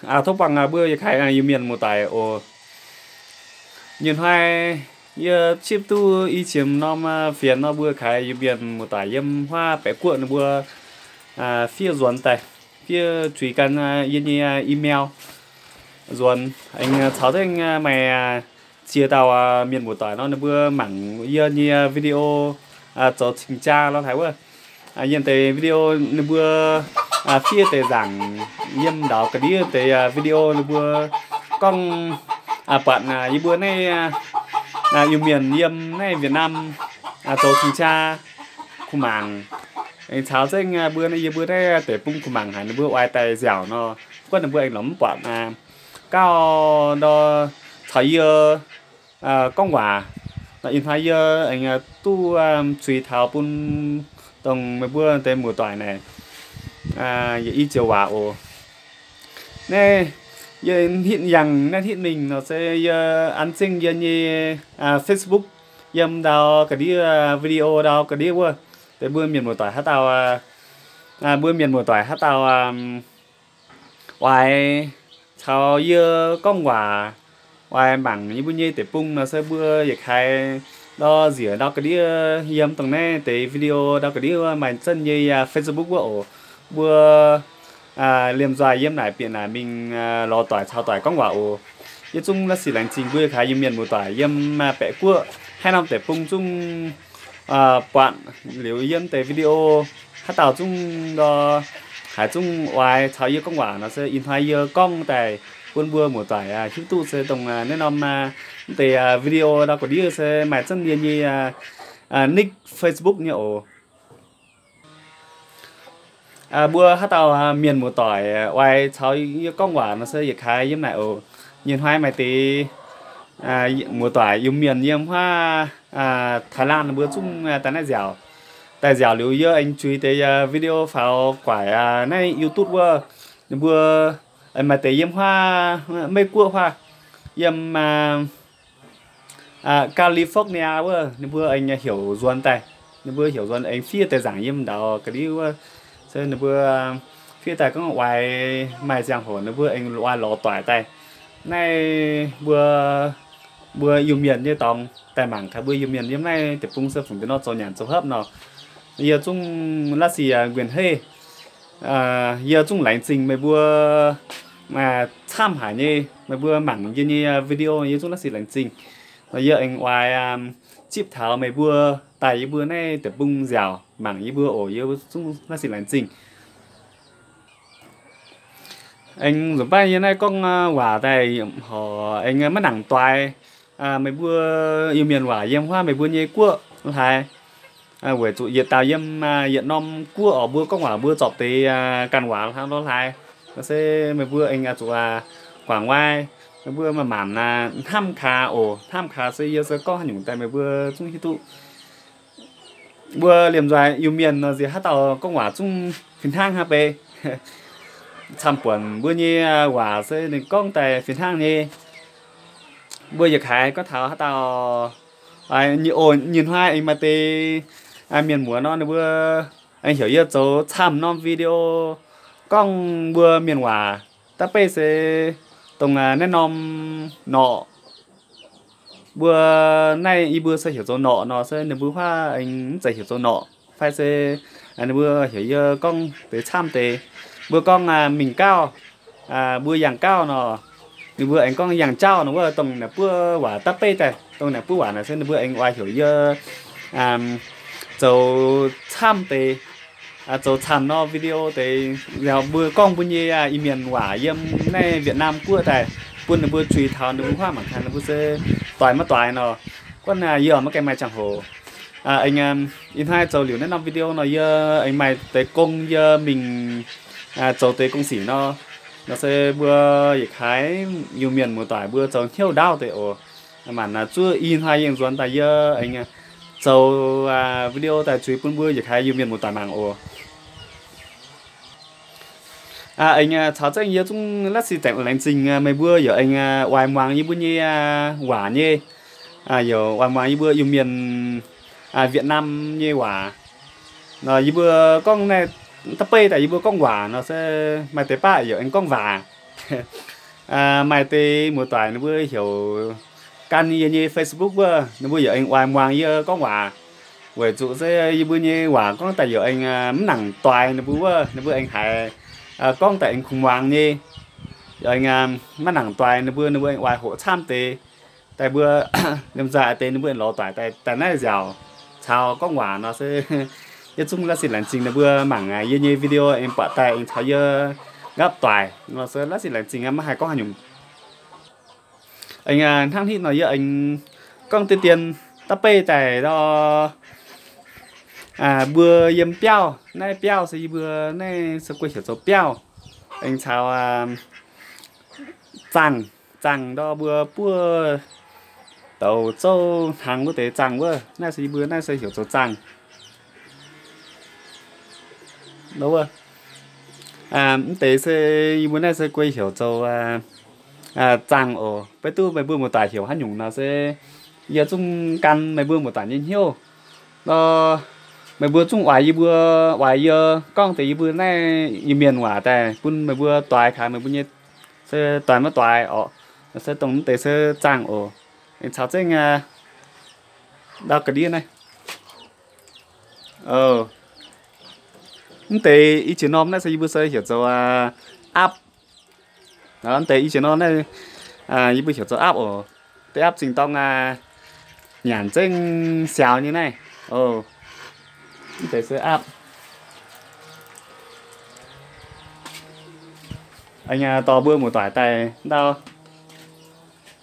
Tov buangh mbuo yietc kaaix Iu-Mienh muoz-doic oc. Nyei hnoi yie zipv duqv i qiemx norm fienx nor, mbuo kaaix Iu-Mienh muoz-doic yiem huaav baeqc guoqv ninh mbuo fiev nzuonx daaih, fiev zuiz gan yie nyei email nzuonx. Aengx caux zengv maaih ziex dauh mienh muoz-doic nor, ninh mbuo mangc yie nyei video zoux cing-jaa lorz haaix wuov. Yiem deix video ninh mbuo fiev deix nzaangc yiem ndau ga'ndiev deix video ninh mbuo gorngv buatc yie mbuo naaiv Iu-Mienh yiem naaiv Việt Nam zoux cing-jaa kuh mangc. Aengx caux zengv mbuo naaiv, yie mbuo naaiv deic-bung kuh mangc haic ninh mbuo oix daaih nziaauc nor, guov ninh mbuo aengx lorz mv buatc gauh ndor caux yie gorngv waac. Ih hnoi yie aengx duqv zuiz taux bun dongh meih mbuo deix muoz-doic naaic yietc i joux waac oc. Naaiv yie hitv yangh naaiv hitv mingh nor se yie an zengv yie nyei Facebook yiem ndau ga'ndiev video ndau ga'ndiev wuov, deix mbuo mienh muoz-doic haaix dauh, mbuo mienh muoz-doic haaix dauh oix caux yie gorngv waac, oix mangc yie mbuo nyei deic-bung nor se mbuo yietc kaaix ndor nziec ndau ga'ndiev yiem dongh naaiv deix video ndau ga'ndiev wuov maaih zengv nyei Facebook wuov oc. Mbuo liemh nzoih yiem naaic bieqc naaic mingh lorz doic caux doic gorngv waac oc. Yie zungv la'sic laengz zingh mbuo yietc kaaix Iu-Mienh muoz-doic yiem baeqc guoqv haaix norm deic-bung zungv buatc liuz yiem deix video haaix dauh zungv ndor haiz zungv oix caux yie gorngv waac nor se ih hnoi yie gorngv daaih bun mbuo muoz-doic hiuv duqv se dongh naaiv norm mv deix video ndau ga'ndiev se maaih zengv yie nyei nick Facebook nyei oc. Mbuo haaix dauh mienh muoz-doic oix caux yie gorngv waac nor se yietc kaaix yiem naaic oc. Nyei hnoi maaih deix muoz-doic Iu-Mienh yiem huaav Thái Lan ninh mbuo zungv daaih naaiv nziaauc. Daaih nziaauc liuz yie aengx zuiz deix video faaux guaic naaiv YouTube wuov. Ninh mbuo maaih deix yiem huaav Meiv Guoqv huaav, yiem California wuov, ninh mbuo aengx heuc nzuonx daaih. Ninh mbuo heuc nzuonx aengx fiev deix nzaangc yiem ndau ga'ndiev wuov. Se ninh mbuo fiev daaih gorngv oix maaih ziangh hoc ninh mbuo aengx oix lorz doic daaih. Naaiv mbuo, mbuo Iu-Mienh nyei dorngx daaih mangc gaax mbuo Iu-Mienh yiem naaiv deic-bung se fungc deix nor zoux nyanc zoux hopv nor. Yie zungv la'sic nquenh heiv. Yie zungv laengz zingh meih mbuo camv haic nyei, meih mbuo mangc yie nyei video yie zungv la'sic laengz zingh. Nor yie aengx oix zipv taux meih mbuo daaih yie mbuo naaiv deic-bung nziaauc mangc yie mbuo oc. Yie zungv la'sic laengz zingh. Aengx nzunc baav yie naaiv gorngv waac daaih horc aengx maiv nangc doix meih mbuo Iu-Mienh waac yiem huaav meih mbuo nyei guoqv lorz haaix. Weic zuqc yietc dauh yiem yietc norm guoqv oc, mbuo gorngv waac mbuo zorpc deix ganh waac hnangv lorz haaix. Se meih mbuo aengx zuqc guangc waaiv, meih mbuo manc-manc hnamv kaax oc. Hnamv kaax se yie se gorngv haaix nyungc daaih meih mbuo zungv hiuv duqv. Mbuo liemh nzoih Iu-Mienh nor nziex haaix dauh gorngv waac zungv fih hnangv hnangv beiv. Camv-buonc mbuo nyei waac se ninh gorngv daaih fih hnangv nyei. Mbuo yietc kaaix gorngv taux haaix dauh nyei oc. Nyei hnoi aengx maaih deix mienh muoz nor ninh mbuo aengx heuc yie zoux camv norm video gorngv mbuo mienh waac da'beiv se dongh naaiv norm norqc. Mbuo naaiv yie mbuo se heuc zoux norqc nor se ninh mbuo huaav aengx mv zeiz heuc zoux norqc fai se ninh mbuo heuc yie gorngv deix camv deix. Mbuo gorngv mingh gauh, mbuo yangh gauh nor, ninh mbuo aengx gorngv yangh jauv nor wuov, dongh naaic buov waac da'beiv daaih. Dongh naaic buov waac naaic se ninh mbuo aengx oix heuc yie zoux camv deix, zoux camv norm video deix, mbuo gorngv mbuo nyei Iu-Mienh waac yiem naaiv Việt Nam guoqv daaih bun ninh mbuo zuiz taux ninh mbuo huaav mangc gaax ninh mbuo se doix maiv doix nor. Guonv yie maiv gaengh maaih ziangh hoc. Aengx ih hnoi zoux liuz naaiv norm video nor yie aengx maaih deix gong yie mingh zoux deix gong sic nor. Nor se mbuo yietc kaaix Iu-Mienh muoz-doic mbuo zoux hnyouv ndaauv deix oc. Manc zuov ih hnoi yie nzuonx daaih yie aengx zoux video daaih zuiz bun mbuo yietc kaaix Iu-Mienh muoz-doic mangc oc. Aengx caux zengv yie zungv la'sic laengz zingh meih mbuo yaac aengx oix muangx yie mbuo nyei waac nyei, yaac oix muangx yie mbuo Iu-Mienh Việt Nam nyei waac. Nor yie mbuo gorngv naaiv da'beiv daaih yie mbuo gorngv waac nor se maaih deix baav yaac aengx gorngv waac. Maaih deix muoz-doic ninh mbuo heuc gan yie nyei Facebook wuov, ninh mbuo yaac aengx oix muangx yie gorngv waac. Weic zuqc se yie mbuo nyei waac gorngv daaih yaac aengx mv nangc doix ninh mbuo wuov, ninh mbuo aengx haiz gorngv daaih aengx kungx muangx nyei. Yaac aengx maiv nangc doix ninh mbuo, ninh mbuo aengx oix hoqc camv deix daaih mbuo liemh nzaaih deix ninh mbuo aengx lorz doic daaih naaiv nziaauc caux gorngv waac nor se yie zungv la'sic laengz zingh ninh mbuo mangc yie nyei video aengx buatc daaih aengx caux yie nqapv doic nor se la'sic laengz zingh maiv haih gorngv haaix nyungc. Aengx hnangv hitv nor yie aengx gorngv deix dien da'beiv daaih nor, mbuo yiem biauv, naaiv biauv se yie mbuo naaiv se guei heuc zoux biauv, aengx caux zaangh, zaangh ndor mbuo buov douz zouv hnaangx wuov deix zaangh wuov, naaiv se yie mbuo naaiv se heuc zoux zaangh. Mv deix se yie mbuo naaiv se guei heuc zoux zaangh oc. Beiv duqv meih mbuo muoz-doic heuc haaix nyungc nor se yie zungv gan meih mbuo muoz-doic nyei hnyouv. Nor meih mbuo zungv oix yie mbuo, oix yie gorngv deix yie mbuo naaiv Iu-Mienh waac daaih bun meih mbuo doix kaaix meih mbuo nyei se doix maiv doix orqc. Se dongh mv deix se zaangh oc. Aengx caux zengv ndau ga'ndiev naaiv. Mv deix i jiex norm naaiv se yie mbuo se heuc zoux aapv. Mv deix i jiex norm naaiv yie mbuo heuc zoux aapv oc. Deix aapv zingh dorng nyanc zengv siaaux nyei naaiv. Mv deix se aapv. Aengx dorh mbuo muoz-doic daaih ndau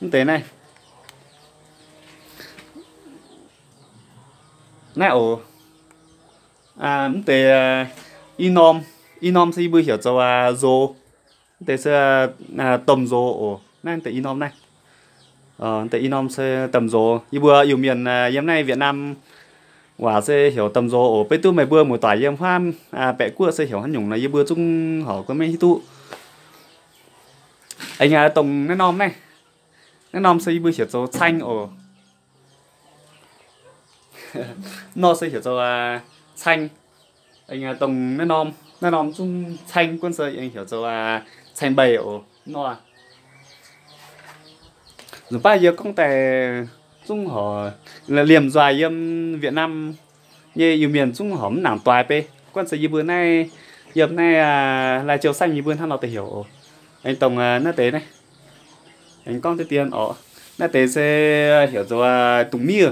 mv deix naaiv. Naaiv oc. Mv deix i norm, i norm se yie mbuo heuc zoux nzox. Mv deix se domh nzox oc. Naaiv deix i norm naaiv. Deix i norm se domh nzox. Yie mbuo Iu-Mienh yiem naaiv Việt Nam waac se heuc domh nzox oc. Beiv duqv meih mbuo muoz-doic yiem huaamv baeqc guoqv se heuc haaix nyungc nor yie mbuo zungv horpc gunv maiv hiuv duqv. Aengx dongh naaiv norm naaiv. Naaiv norm se yie mbuo heuc zoux caeng oc. Nor se heuc zoux caeng. Aengx dongh naaiv norm, naaiv norm zungv caeng gunv se aengx heuc zoux caeng mbeix oc. Nor nzunc baav yie gorngv daaih zungv horpc liemh nzoih yiem Việt Nam nyei Iu-Mienh zungv horpc mv nangc doix beiv. Gunv se yie mbuo naaiv yiem naaiv Lai Châu saengv yie mbuo hnangv nor deix heuc oc. Aengx dongh naaiv deix naaiv, aengx gorngv deix dien oc. Naaiv deix se heuc zoux dungz miev.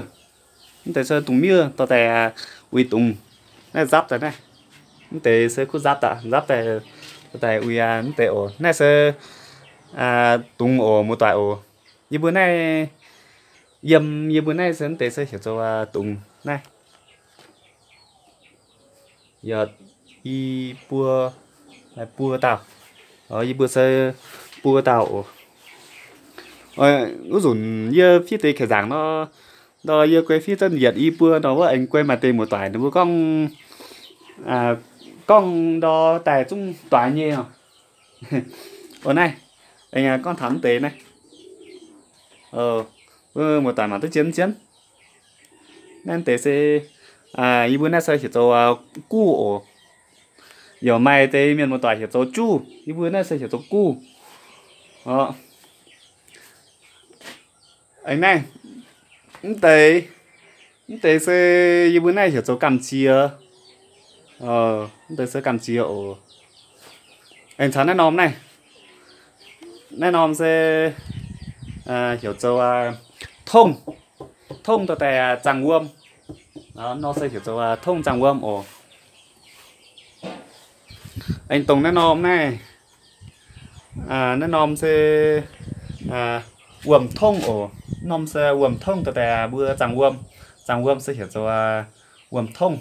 Mv deix se dungz miev dorh daaih uix dungz. Naaiv nzapv daaih naaiv. Mv deix se kuv nzapv daaih, nzapv daaih, daaih uix mv deix oc. Naaiv se dungz oc, muoz-doic oc. Yie mbuo naaiv, yiem yie mbuo naaiv se mv deix se heuc zoux dungz naaiv. Yietc, i, buo, buo dauh. Yie mbuo se buo dauh oc. Wuov nzunc yie fiev deix kaeqv nzaangc nor, ndor yie guei fiev zunv yietc i buo nor wuov aengx guei maaih deix muoz-doic ninh mbuo gorngv, gorngv ndor daaih zungv doix nyei oc. Naaiv, aengx gorngv taux mv deix naaiv. Muoz-doic mangc duqv zien zien. Naaiv deix se, yie mbuo naaiv se heuc zoux guv oc. Yaac maaih deix mienh muoz-doic heuc zoux juv, yie mbuo naaiv se heuc zoux guv. Aengx naaiv, mv deix, mv deix se yie mbuo naaiv heuc zoux gamh ziex. Mv deix se gamh ziex oc. Aengx caux naaiv norm naaiv, naaiv norm se heuc zoux tongv, tongv dorh daaih zaangh wuom. Nor se heuc zoux tongv zaangh wuom oc. Aengx dongh naaiv norm naaiv, naaiv norm se wuom-tongv oc. Norm se wuom-tongv dorh daaih mbuo zaangh wuom. Zaangh wuom se heuc zoux wuom-tongv.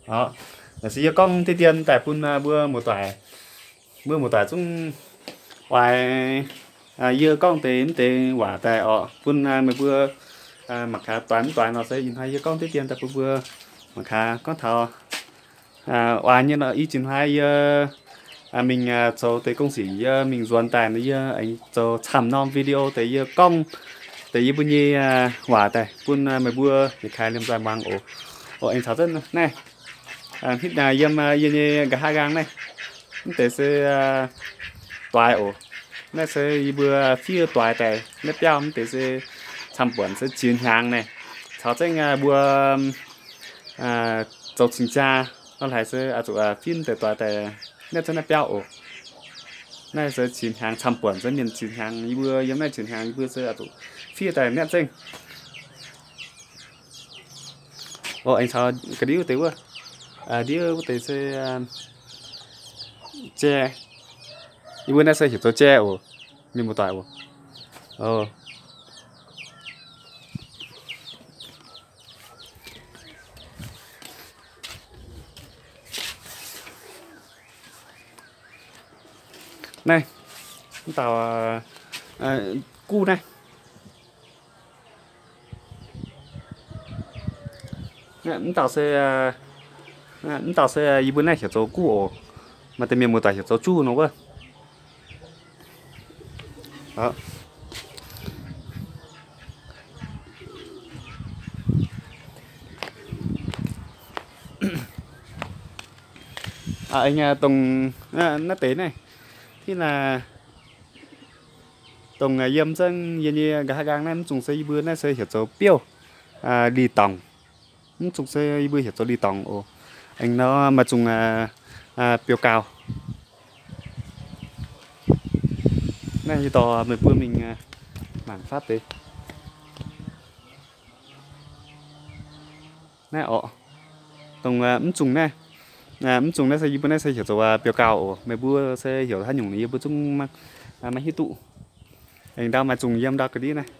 Naaiv se yie gorngv deix dien daaih bun mbuo muoz-doic, mbuo muoz-doic zungv oix yie gorngv deix mv deix waac daaih oc, bun meih mbuo mangc gaax doix mv doix nor se ih hnoi yie gorngv deix dien daaih bun mbuo mangc gaax gorngv taux oix nyei nor i ziex hnoi yie mingh zoux deix gong sic yie mingh nzuonx daaih nor yie aengx zoux camv norm video deix yie gorngv deix yie mbuo nyei waac daaih bun meih mbuo yietc kaaix liemh nzoih muangx oc. Oc, aengx caux zunv naaiv, hitv yiem yie nyei nqa'haav nqaang naaiv, mv deix se doix oc. Naaiv se yie mbuo fiev doix daaih naaiv biauv mv deix se camv-buonc se ziex hnyangx naaiv. Caux zengv mbuo zoux cing-jaa nor haiz se zuqc fiev deix doix daaih naaiv zengv naaiv biauv oc. Naaiv se ziex hnyangx camv-buonc se mienh ziex hnyangx, yie mbuo yiem naaiv ziex hnyangx yie mbuo se zuqc fiev daaih naaiv zengv. Oc, aengx caux ga'ndiev wuov deix wuov, ndiev wuov deix se jai. Yie mbuo naaiv se heuc zoux jai oc, mienh muoz-doic oc. Naaiv, mv dauh guv naaiv. Mv dauh se, mv dauh se yie mbuo naaiv heuc zoux guv oc. Maaih deix mienh muoz-doic heuc zoux juv nor wuov. Aengx dongh naaiv deix naaiv, dongh yiem zengv yie nyei nqa'haav nqaang naaiv, mv zungh se yie mbuo naaiv se heuc zoux biouv, li dorngc. Mv zungh se yie mbuo heuc zoux li dorngc oc. Aengx nor maaih zungh biouv-gauh. Naaiv yie dorh meih mbuo mingh mangc fatv deix. Naaiv oc, dongh mv zungh naaiv, mv zungh naaiv se yie mbuo naaiv se heuc zoux biouv-gauh oc. Meih mbuo se heuc haaix nyungc yie mbuo zungv maiv hiuv duqv. Aengx ndau maaih zungh yiem ndau ga'ndiev naaiv.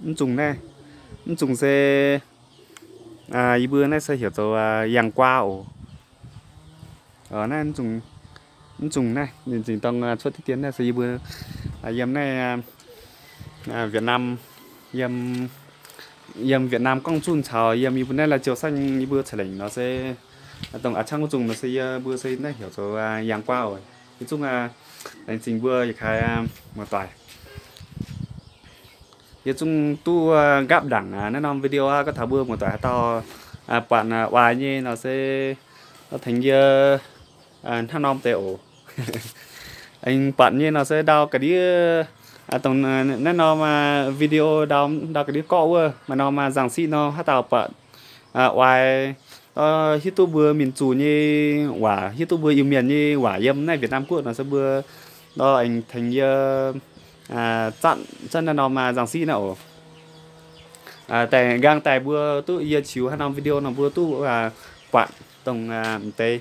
Mv zungh naaiv, mv zungh se yie mbuo naaiv se heuc zoux yangh guaa oc. Naaiv mv zungh naaiv ninh zingh dorng cuotv diqv dien naaiv se yie mbuo yiem naaiv Việt Nam, yiem Việt Nam gorngv zunh caux yiem yie mbuo naaiv Lai Châu saengv yie mbuo ca'lengc nor se dongh a'ciangv wuov zungh nor se yie mbuo se naaiv heuc zoux yangh guaa oc. Yie zungv laengz zingh mbuo yietc kaaix muoz-doic. Yie zungv duqv nqaapv ndaangc naaiv norm video aqv. Gorngv taux mbuo muoz-doic haaix dauh buatc oix nyei nor se tengx yie hnangv norm deix oc. Aengx buatc nyei nor se ndau ga'ndiev, dongh naaiv norm video ndau, ndau ga'ndiev gorqv wuov, maaih norm nzangc siqv nor haaix dauh buatc oix hiuv duqv mbuo mienh zuqc nyei waac, hiuv duqv mbuo Iu-Mienh nyei waac yiem naaiv Việt Nam guoqv nor se mbuo ndau aengx tengx yie zatv zanv naaiv norm nzangc siqv naaiv oc. Daaih nqaang daaih mbuo duqv yie qiux haaix norm video nor mbuo duqv buatc dongh m'deix.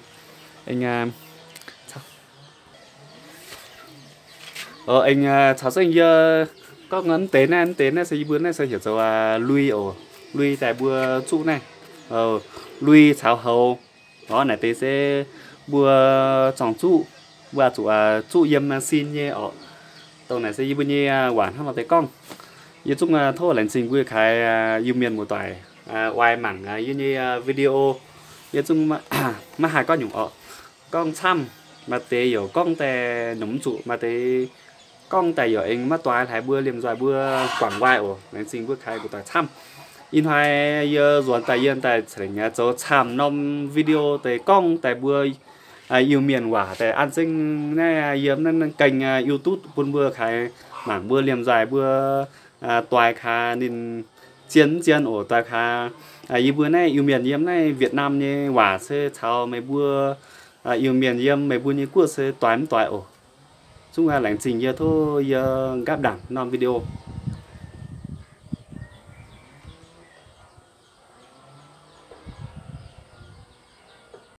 Aengx caux zengv yie gorngv mv deix naaiv, mv deix naaiv se yie mbuo naaiv se heuc zoux lui oc. Lui daaih mbuo zuqv naaiv, lui caux houx. Orv, naaic deix se mbuo zorngc zuqv, mbuo zuqc zuqv yiem sin nyei orqc. Dongh naaic se yie mbuo nyei waac hnangv nor deix gorngv. Yie zungv tov laengz zingh mbuo kaaix Iu-Mienh muoz-doic oix mangc yie nyei video. Yie zungv maiv haih gorngv nyungc orqc. Gorngv camv maaih deix yaac gorngv daaih nyungc mv zuqc, maaih deix gorngv daaih yaac aengx maiv doix haic, mbuo liemh nzoih mbuo guangc nqoi oc. Laengz zingh mbuo kaaix muoz-doic camv. Ih hnoi yie nzuonx daaih yie daaih ca'lengc zoux camv norm video deix gorngv daaih mbuo Iu-Mienh waac daaih an zengv naaiv yiem naaiv kênh YouTube bun mbuo kaaix mangc, mbuo liemh nzoih mbuo doix kaaix ninh zien mv zien oc. Doix kaaix yie mbuo naaiv Iu-Mienh yiem naaiv Việt Nam nyei waac se caux meih mbuo Iu-Mienh yiem meih mbuo nyei guoqv se doix mv doix oc. Zungv laengz zingh yie tov yie nqaapv ndaangc norm video.